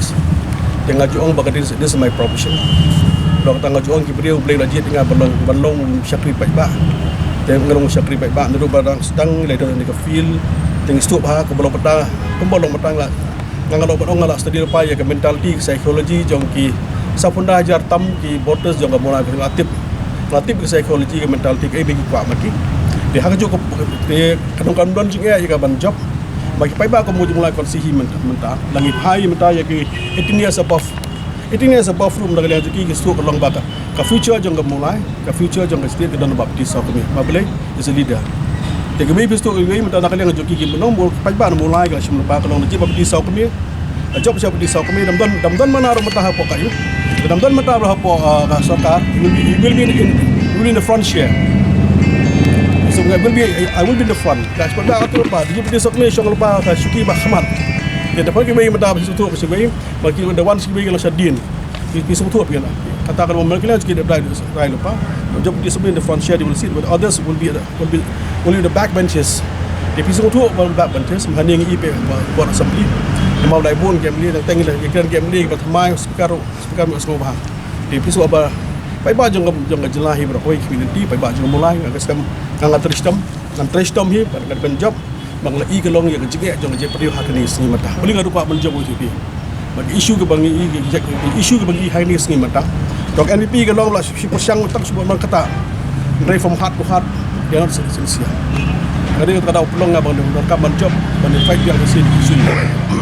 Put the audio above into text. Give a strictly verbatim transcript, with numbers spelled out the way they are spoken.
politics. Te nga ju ong ba ka this, this is my profession. Long tang nga ju ong ki briew Blei la jied nga ban long, ban long shakri paidbah. Te nga long shakri paidbah naduh ba dang sdang lei don in the field. Te ngi sngewthuh ba kumba long mynta, kumba long mynta nga, nga long ban ong nga la study lypa ïa ka mentality, ka psychology jong ki saw phew hajar tam ki voters jong ka Mawlai, nga la tip, nga la tip ka psychology, ka mentality, kaei ba ki kwah ma ki. Te ha kajuh ka, te ka nongkam don jingeh ïa ka ban jop. Ba ki paidbah ka Mawlai constituency hi mynta, mynta la ngi phai mynta ïa ki eighteen years above. Eighteen years above ruh mynta ka liang jong ki, ki sngewthuh ka long ba ka, ka future jong ka Mawlai, ka future jong ka state ka don ha u Bah Pynthiew Sawkmie. Bah Blei is a leader. Te kiwei phi sngewthuh kiwei mynta na ka liang jong ki, ki nong Maw-, paidbah na Mawlai ka shim lypa ka long na jied Bah Pynthiew Sawkmie. Ka jop Bah Pynthiew Sawkmie, dam don, dam don mana ruh mynta hapoh ka, ïa, dam don mynta ruh hapoh, ah, ka sorkar. He will be, he will be in, he will be in the front chair. So I will be, I will be in the front. Ka spot ba ka tu lypa, jied Bah Pynthiew Sawkmie shong lypa ka shuki ba khmat. Te da phi kiwei mynta phi sngewthuh, phi sngewthuh kiwei, ba ki da wan kiwei ki la shadien. Phi, phi sngewthuh phi na. Kata ka long mynta ki la ki da rai, rai lypa. Jop Bah Pynthiew Sawkmie in the front chair, they will sit, but others will be at the, will be, will be the back benches. Te phi sngewthuh ba back benches, ma hangne ngi i phi ba, ba assembly. Namar lai bun ki MLA, tang teng la ki kren ki MLA ba thymmai, speaker, speaker ma sngewbha. Te phi sngewthuh ba paidbah jong ka, jong ka jylla hi baroh kawei ki community, paidbah jong ka Mawlai, nga ka stem, nga nga trei shitom, nga trei shitom hi, ba nga dei ban jop. Ba nga la i ka long ïa ka jingeh jong ka jaitbynriew ha kane ka sngi mynta. Balei nga ruh kwah ban jop U T P. Ba ka issue kaba ngi i, ka issue kaba ngi i ha kane ka sngi mynta. Tang N P P ka long la shi pyrshang tang shu ban kata. Hynrei from heart to heart, they are not sin-, sincere. Ka dei ka daw pynlong nga ban, ban kam ban jop, ban fight ïa ka issue.